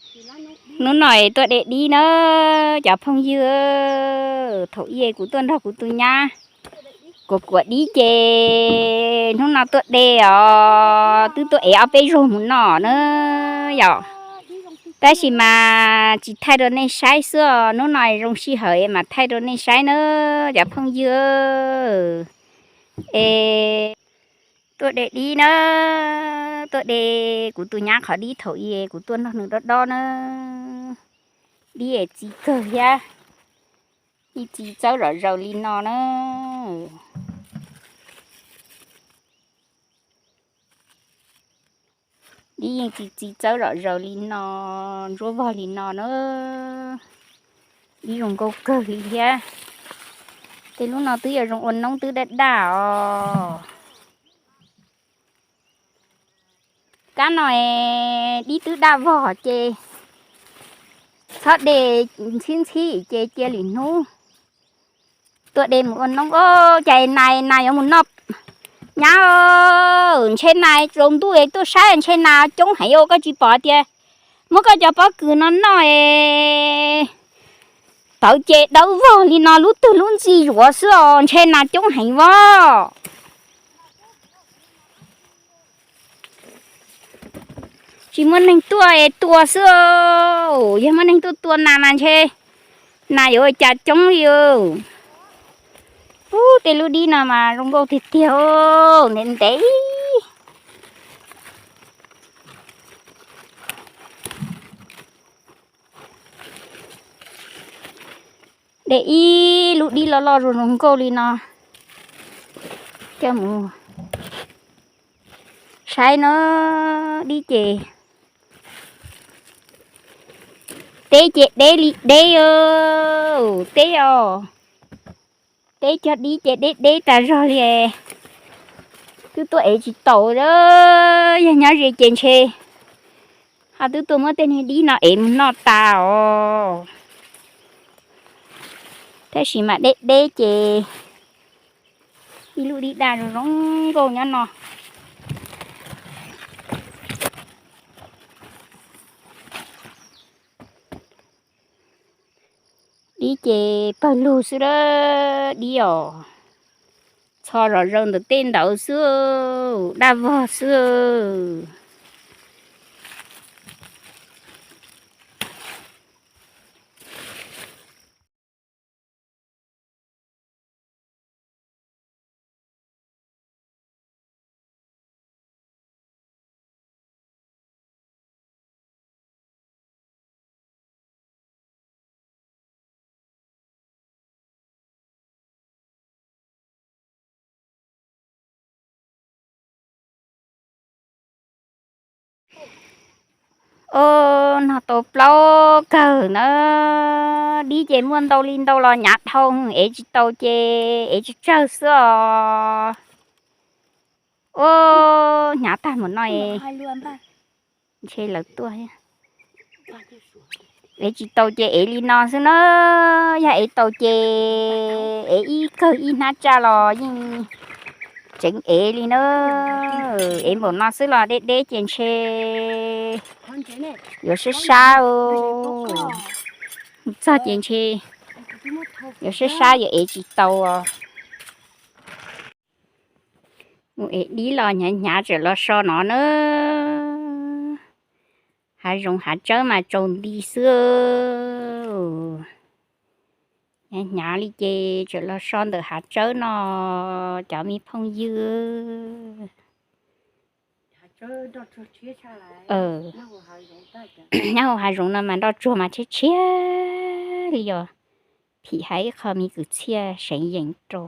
Hnub no tuaj de dib na cov phooj ywg. Thaum ub kuv tuaj nrog kuv tus nyab kuam kuam dib ces hnub no tuaj de os, twb tuaj ev ob peb zaug mus noj na yom. Tab sis mas tsis thaij rau nej saib xwb os, hnub no zoo sij hawm es mam thaij rau nej saib na cov phooj ywg. Es tuaj de dib na, tuaj de kuv tus nyab qhov dib thaum ub kuv tuaj nrog nws dob dob na. Dib es txi kawg thiab, yeej txi txawb zom zaws li no na. Dib yeej txi txi txawb zom zaws li no, ntsuab vog li no na. Dib zoo nkauj kawg li thiab. Tej lub no twb yuav zoo ua noob twb daj daj os. Kab no dib twb daj vog ces txhob de ntxhib ntxhib ces cia lwm hnub tuaj de mus ua noob. Os, cas nas nas yuav mus noj, nyab, ntshe nas tsaus ntuj es tuaj saib ntshe nas coob heev os, koj tsis pom tias muab koj cov pob kws no noj es tawv ces dawb vog li no, lub twg lub ntxhi zuav xwb os, ntshe nas coob heev vog. Tsis muaj neeg tuaj es tua xwb. Yog muaj neeg tuaj tua nas mas ntshe nas yuav ua cas coob li. Ub, tej lub dib no mas zoo nkauj tiag tiag, ntev ntev. De ib lub dib loj loj zoo zoo nkauj li no coj mus saib no. Dib ces teb ces deb li deb, teb os, teb cog dib ces deb deb tas zog li. Twb tuaj ev tsis taus, yog nyob ze ces ntshe ho twb tuaj muab tej niag dib no ev mus noj tas os. Tab sis mas deb deb ces ib lub dib daj zoo zoo nkauj nyob no. Dib ces pawg lug xwb, dib os, txho zom zaws ntawm tej ntawd xwb, daj vog xwb. Os, no tau plaub kawg na. Dib ces muaj ntau li ntau los nyav dhau, ev tsis tau ces ev tsawg tsawg xwb os. Os, hnyav tag mus no, ntshe lawv tuaj. Ev tsis tau ces ev li no xwb na. Yog ev tau ces ev ib kawg ib hnab tsaj los yeej tseev ev li na. Ev npaum no xwb los deb deb ces ntshe yuav sab sab. Txog ces ntshe yuav sab sab, yuav ev tsis tau os. Mus ev dib los hnyav hnyav tseem los so no na. Hav zoov hav tsawb mas tsaus nti xwb. Hnyav hnyav li ces tseem los so ntawm hav tsawb no, cov me phooj ywg. Nyob hauv hav zoov no mas nroj tsuag mas tshiab tshiab li os. Phim hais ib qho me kwv txhiaj seev yees rau,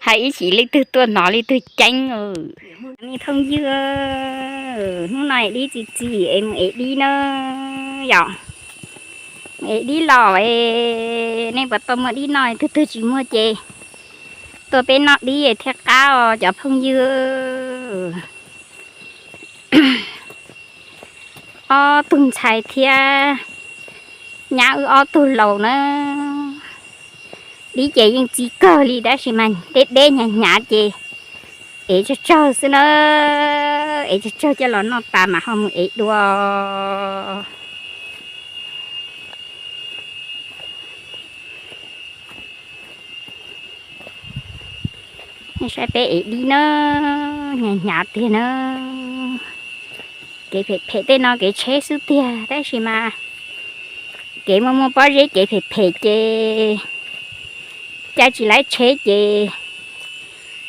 hais ib chim leej twg tuaj hnov leej twg ceeb. Me phooj ywg, hnub no es dib txi txi es mus ev dib na yom. Mus ev dib los es nej puas tau muaj dib noj, twg twg tsis muaj ces tuaj peb noj dib thiaj qab os cov phooj ywg. Ob tug ntxhais thiab nyab wb ob tug laus na. Dib ces yeej txi kawg li tab sis mas deb deb hnyav hnyav ces ev tsawg tsawg xwb nawb. ev tsawg tsawg coj los noj tas mas ho mus ev dua. Nej saib peb ev dib na, hnyav hnyav tiag na. Kev phem phem tej no kev tsheb xwb tiag, tab sis mas kev muaj muaj pob zeb kev phem phem ces caij tsis laib tsheb ces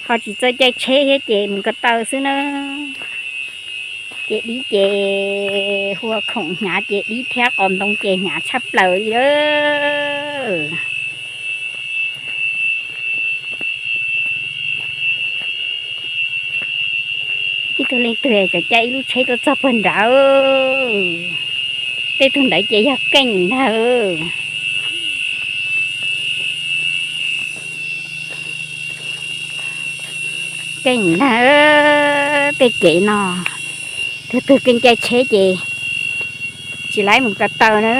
ho tsis txawj caij tsheb thiab ces mus ko taw xwb na. Ces dib ces hua khoom hnyav ces dib thiab qos ntoo ces hnyav tshaj plaws li lawm. Ib tug leej twg txawm caij ib lub tsheb tuaj txog puag nrad. Tej tug ntawd ces yog keej ntag. Keej ntag, tej kev no, tug twg keej caij tsheb ces tsis laib mus ko taw na.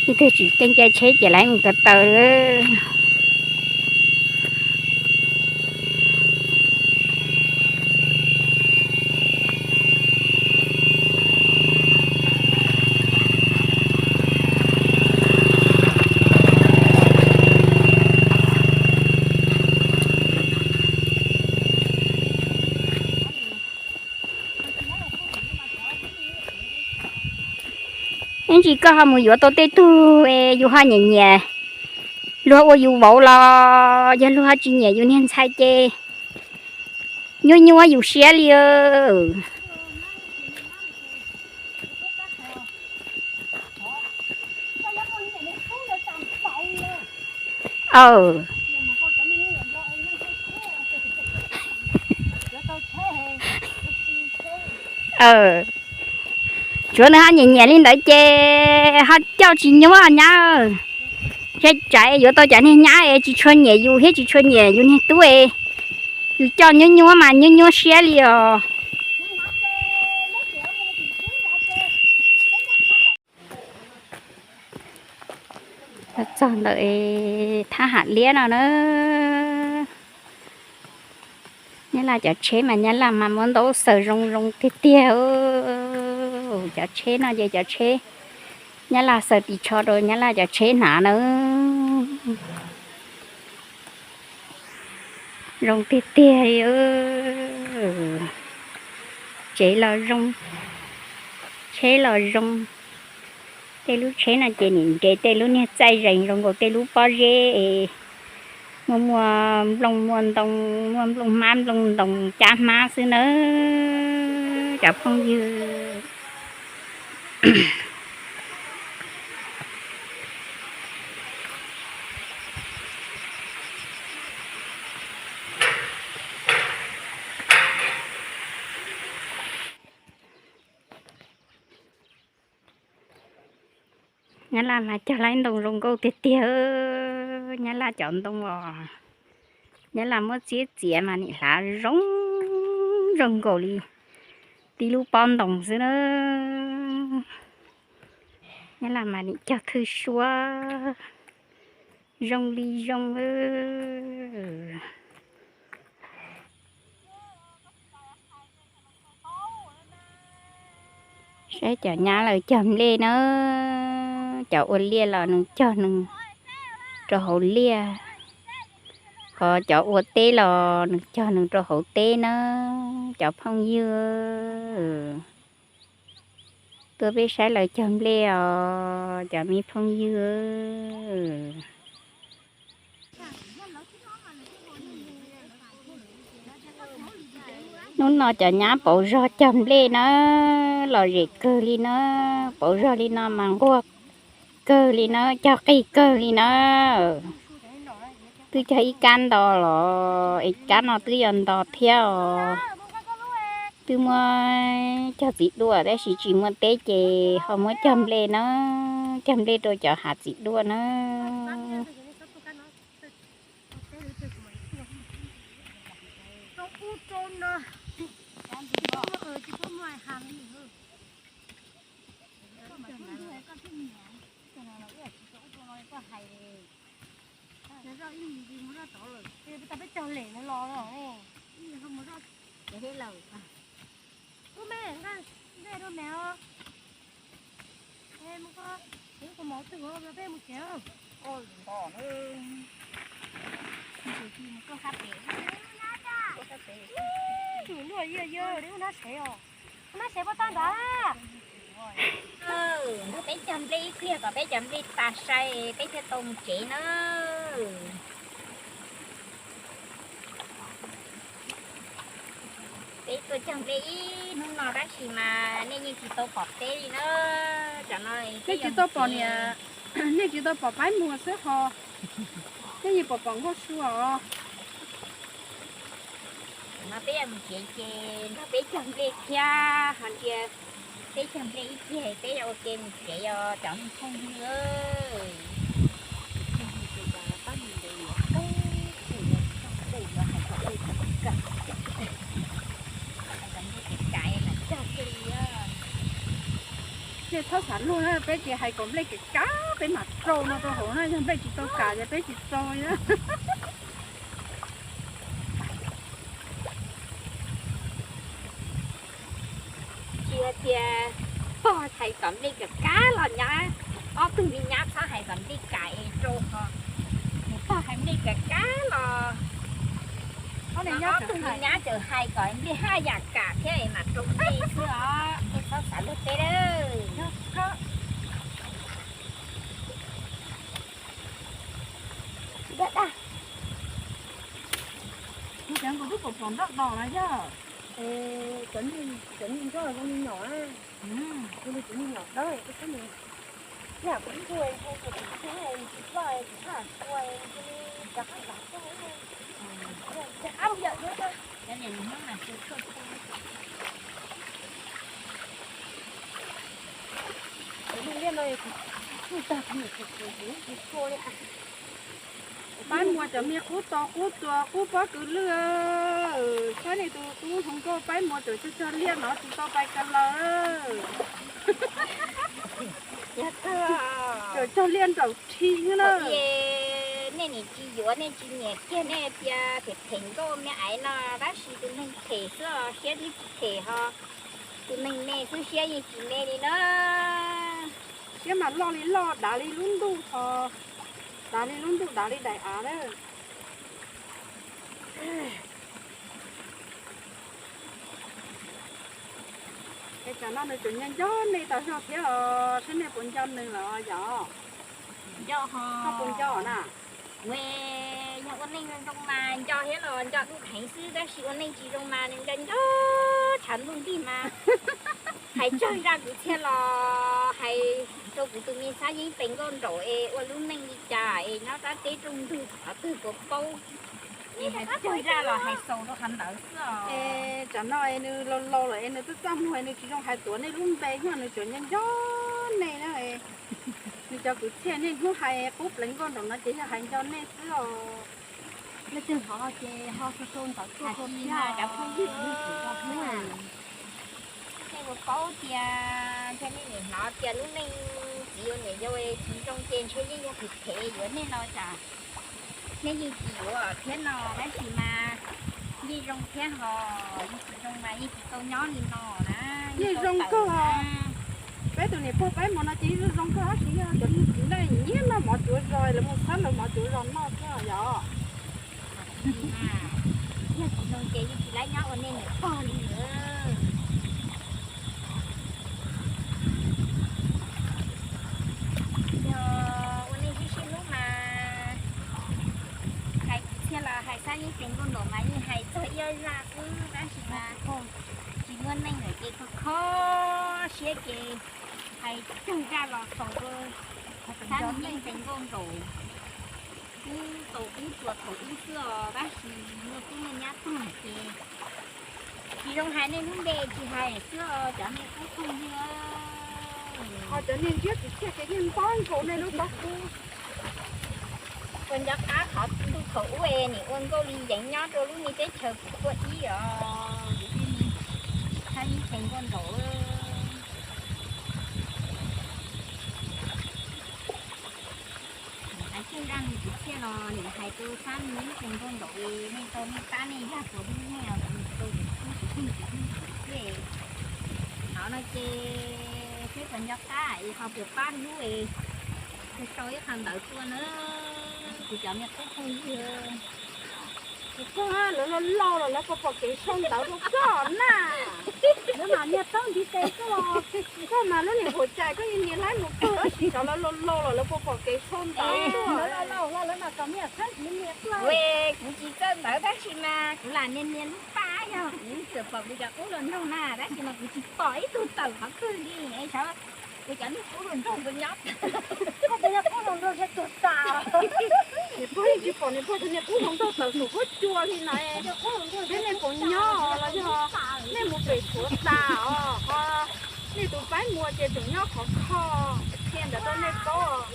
Ib tug tsis keej caij tsheb ces laib mus ko taw. Ib ntsis koj ho mus yuav tau tej tug es yus ho nyiam nyiam, luag ua yus vauv los yog luag ho tsis nyiam yus niag ntxhais ces nyuaj nyuaj yus siab li. Tsuav nws ho nyiam nyiam li ntawd ces ho coj tsis nyuaj nyab. Tsam yuav tau cov niag nyab es tsis tshua nyiam yus thiab tsis tshua nyiam yus niag tub es yus coj nyuaj nyuaj mas nyuaj nyuaj siab li os. Txog ntawm thab ham liab no na. Nyab Laj cov tsheb mas Nyab Laj mas muab ntaub xaws zoo zoo tiag tiag. Cov tsheb no ces cov tsheb Nyab Laj xaws ris tsho rau Nyab Laj cov tsheb hnav na. Zoo tiag tiag li. Tsev los zoo, tsheb los zoo. Tej lub tsheb no ces nim nres tej lub niag txaij zees zoo nkaus tej lub pob zeb es muaj muaj nplooj muaj ntoo, muaj nplooj hmab nplooj ntoos cab hmab xwb nawb cov phooj ywg. Nyab Laj mas cog laib ntoo zoo nkauj tiag tiag. Nyab Laj cov ntoo os, Nyab Laj muab txiab txiav mas nim hlav zoo zoo nkaus li tib lub pob ntoos xwb na. Nyab Laj mas nim cog thwj suab zoo li zoo. Saib cov nyab lawv cog nplej na, cov ua liaj los nws cog nws rau hauv liaj, ho cov ua teb los nws cog nws rau hauv teb na, cov phooj ywg. Tuaj peb saib lawv cog nplej os cov me phooj ywg. Hnub no cov nyab pauv zog cog nplej na, lom zem kawg li na, pauv zog li no mas nquag kawg li na, cog qig kawg li na. Twb cog ib kab nto los es kab no twb yuav nto thiab os. Twb muab cog txiv duaj tab sis tsis muaj teb ces ho muab cog nplej na, cog nplej rau cov hav txiv duaj na. Ces thiab lawm. Ub, me nqa nplej rau me os. Mus koj, kuv mus twg peb mus tsev. Mus tuaj hab pem, mus luaj yawg yawg, ub nab sev os, ub nab sev puab tag ntawd. Nrog peb cog nplej ib pliag kom peb cov nplej tas sai peb thiaj tau mus tsev na. Peb tuaj cog nplej ib hnub no tab sis mas nej yeej tsis tau pom peb li na. Nej tsis tau pom niam, nej tsis tau pom Paib Muas xwb ho, nej yeej pom pom Nkauj Sua os. No peb yuav mus tsev ces nrog peb cog nplej thiab ho ntsia, peb cog nplej ib pliag peb yuav ua ke mus tsev os cov phooj ywg. Nej txhob xav luag na, peb tsis hais kom nplej kev kav peb mam rau no rau hauv na, yog nplej tsis tau kam ces peb tsis rau na. Tsis hais tias pog hais kom nplej kev kav los nyab, ob tug me nyab txhob hais kom nplej kam es rau ho. Nws pog hais nplej kev kav los ob tug me nyab txawm hais kom nplej haj yam kam thiab es mam rau nplej xwb os, nej txhob xav luag peb lawm. Dag dag. Kuv cov nkaus twb pom pom nroj dos no yog. Cov niag nroj zoo li nyom, kuv li cov niag nyom dawb, kuv xab nis yam kuv ib ntu ntshe kuv tsis tshua, tsis tshua, tsis tshua ua li cov qab ntav koj. Ab yawm, kuv liaj no kuv tag kuv tsis tshua li. Paib Muas cov me qub tos qub txuas qub pob kws lwj, saib nej tus tub hluas nkauj Paib Muas txawm cog cog liaj no tsis tau pais kas laws, txawm cog liaj nraum rhi na. Nej nim tsis yuav, nej tsis nyiam kiag, nej tias phem phem nkauj me aiv no, tab sis tus neeg phem xwb os, siab twb tsis phem ho, tus neeg me xwb siab yeej tsis me li na. Siab mas loj li loj, dav li lub ntuj ho, dav li lub ntuj, dav li daim av lawm. Es tsam no nws tseem nco nco nej tau zog thiab os, saib nej puas nco nws los yog? Nco ho. Koj puas nco na? Yog ua neej zoo zoo mas nco thiab los nco dub dheev xwb, tab sis ua neej tsis zoo mas nws nco nco tshav ntuj nrig mas. Hais tsawg zaj kwv txhiaj los hais rau kuv tus me xab yeeb pes nkauj nraum es ua lub neej li cas es nyob rab teb rooj ntug qhov twg puas paub. Es hais tsawg zaj los hais xaus rau qhov ntawd xwb os. Es tsam no es nws laus laus lawm es nws txaj txaj muag es nws tsis zoo hais tuav nej lub npe, yog nws tseem nco nco nej na. Nws cov kwv txhiaj niaj hnub hais qub pleev nkauj nraum no ces yog hais nco nej xwb os. Leej twg hnov ces ho sau sau ntawv tuaj rau peb cov phooj ywg txhua tus tau hnub. Nej puas paub tias ntshe nej nim hnov tias lub neej txiv yuav niam yau tsis zoo ces ntshe yeej yog phem phem yuav nej no tsam nej yeej tsis yuav thiab no, tab sis mas yeej zoo thiab ho, yeej tsis zoo mas yeej tsis tau nyob li no na. Yeej zoo kawg. Peb tus niam pog Paib Muas no ces yeej zoo kawg tab sis yog cov niag txiv neej nyiam noj mov cuav zos, lawv mus xab lawv mov cuav zos noj xwb yog. Yog tsis zoo ces yeej tsis laib nyob ua nej niam pog li lawm. Yog ua neej sib sib hlub mas hais kwv txhiaj los hais xab yeeb pes nkauj nraum mas yeej hais txog ib zaj xwb, tab sis mas tsis muaj neej lawm ces kho kho siab ces hais tsawg zaj los xaus rau xab yeeb pes nkauj nraum. Ub, tau ub tsuas thaum ub xwb os, tab sis muaj tub muaj nyab tuag ces tsis zoo hais nej lub npe tsis hais xwb os cov niag qub phooj ywg. Ho cov niag ntsiab kwv txhiaj ces yeej npaub nkaus nej lub pob kub. Ua nco qab qhov ntuj thaum ub es nim ua nkauj li yeev nyob rau lub me teb chaws kuv tuaj ib os, kuv thiaj li xab yeeb pes nkauj nraum. Hais tsawg zaj kwv txhiaj los nim hais rau xab yeeb pes nkauj nraum li nej tau nej pab nej yag puas hlub nej os, kuv tau kuv tub kuv Thaum no ces peb puas nco qab es ho puas pab hlub es sau ib qho ntawv tuaj na, kuv cov me qub phooj ywg. Ces koj, lawv los laus los lawv puas pom kev sau ntawv rau koj na? Lawv mas niag taub ntiv tes koj los, koj mas lub niag huam cai koj yeej nias laib mus kawg tab sis cov lawv laus laus los lawv puas pom kev sau ntawv tuaj? Lawv los laus los lawv mas kom nias txhab ntiv nias tuaj. Kuv tsis txawj ntawv tab sis mas kuv lam nias nias lub paj yog kuv txawm pom kuv cov qub hluas nraug na tab sis mas kuv tsis pom ib tug tawm qhov twg li es xyov kuv cov niag qub hluas nraug puas nyob. Koj cov niag qub hluas nraug thiaj tuag tas. Niam pog yeej tsis pom niam pog cov niag qub hluas nraug tawm saum huab cua li na. Peb nej puas nyob los yog nej mus pem Suav tas os? Ho nej tus Paib Muas ces tseem nyob qhov kho, qhia ntawd rau nej paub.